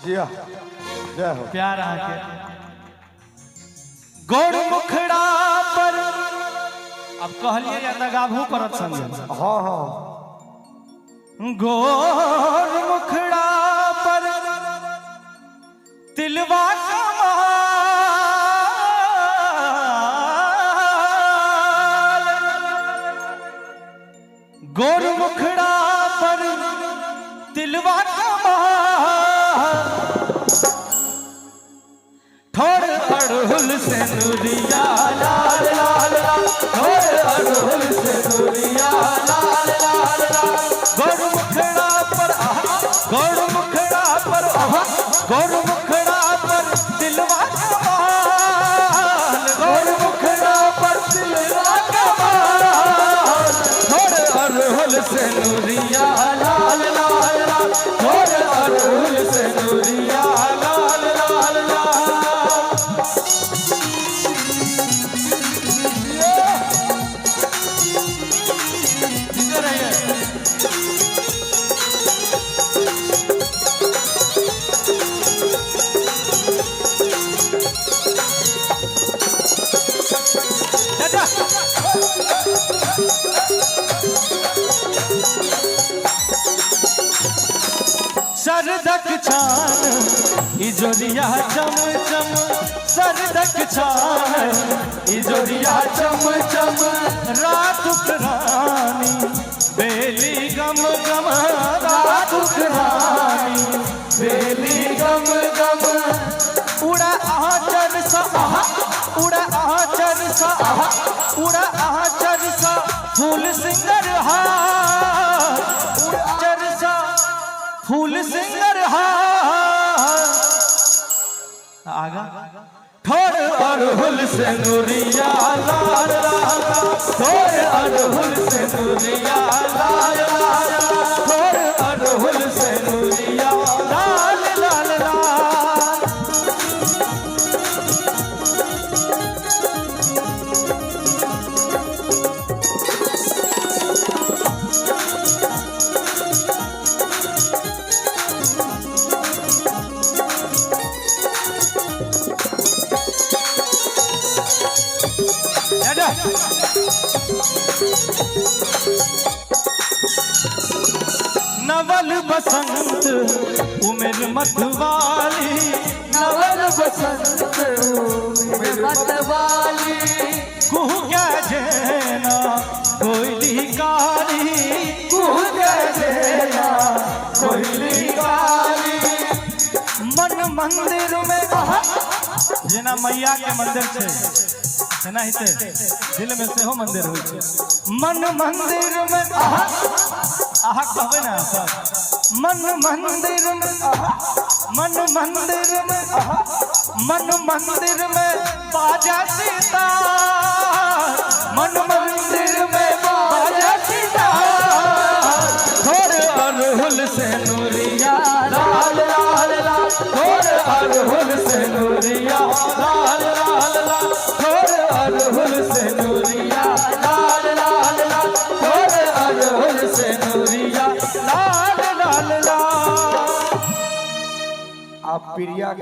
जी हाँ, जय हो। प्यार अहाँके। गौर मुखड़ा पर अब कहलिए या तऽ गाबहू पड़त संगे। हाँ हाँ। गोर मुखड़ा पर तिलवा कमाल, गोर मुखड़ा पर तिलवा कमाल, ठोर अड़हुल से नूरिया लाल लाल लाल, ठोर अड़हुल से नूरिया लाल लाल लाल, गोर मुखड़ा पर आहा, गोर मुखड़ा पर आहा, गोर मुखड़ा पर तिलवा कमाल, गोर मुखड़ा पर तिलवा कमाल, ठोर अड़हुल से नूरिया लाल लाल लाल, ठोर अड़हुल से नूरिया लाल लाल लाल। जीते रहिए। चाचा। सरदक छान इजोरिया चम चम, सरदक छान इजोरिया चम चम, रातुक रानी बेली गम गम, रातुक रानी बेली गम गम, उड़ा आचर सा आहा, उड़ा आचर सा आहा, उड़ा आचर सा फूल सिंगर हार, उड़ा आचर सा फूल सिंगर हार, आगा ठोर अड़हुल से नूरिया लाल लाल, ठोर अड़हुल से नूरिया लाल लाल, ठोर अड़हुल से नूरिया लाल लाल लाल। दादा। नवल बसंत उमेर मतवाली, नवल बसंत उमेर मतवाली, कुहू क्या जेना कोयली काली, कुहू क्या जेना कोयली काली, मन मंदिर में जेना मैया के मंदिर छै तेनाहिते दिल में सेहो मंदिर होइ छै। मन मंदिर में आहा आहा कहबै ना सब, मन मंदिर में आहा, मन मंदिर में आहा, मन मंदिर में बाजा सितार, मन मंदिर में बाजा सितार, ठोर अड़हुल से नूरिया लाल लाल लाल, ठोर अड़हुल से नूरिया लाल लाल लाल, ठोर अड़हुल से नूरिया लाल लाल लाल, ठोर अड़हुल से नूरिया लाल लाल लाल। आप प्रिया।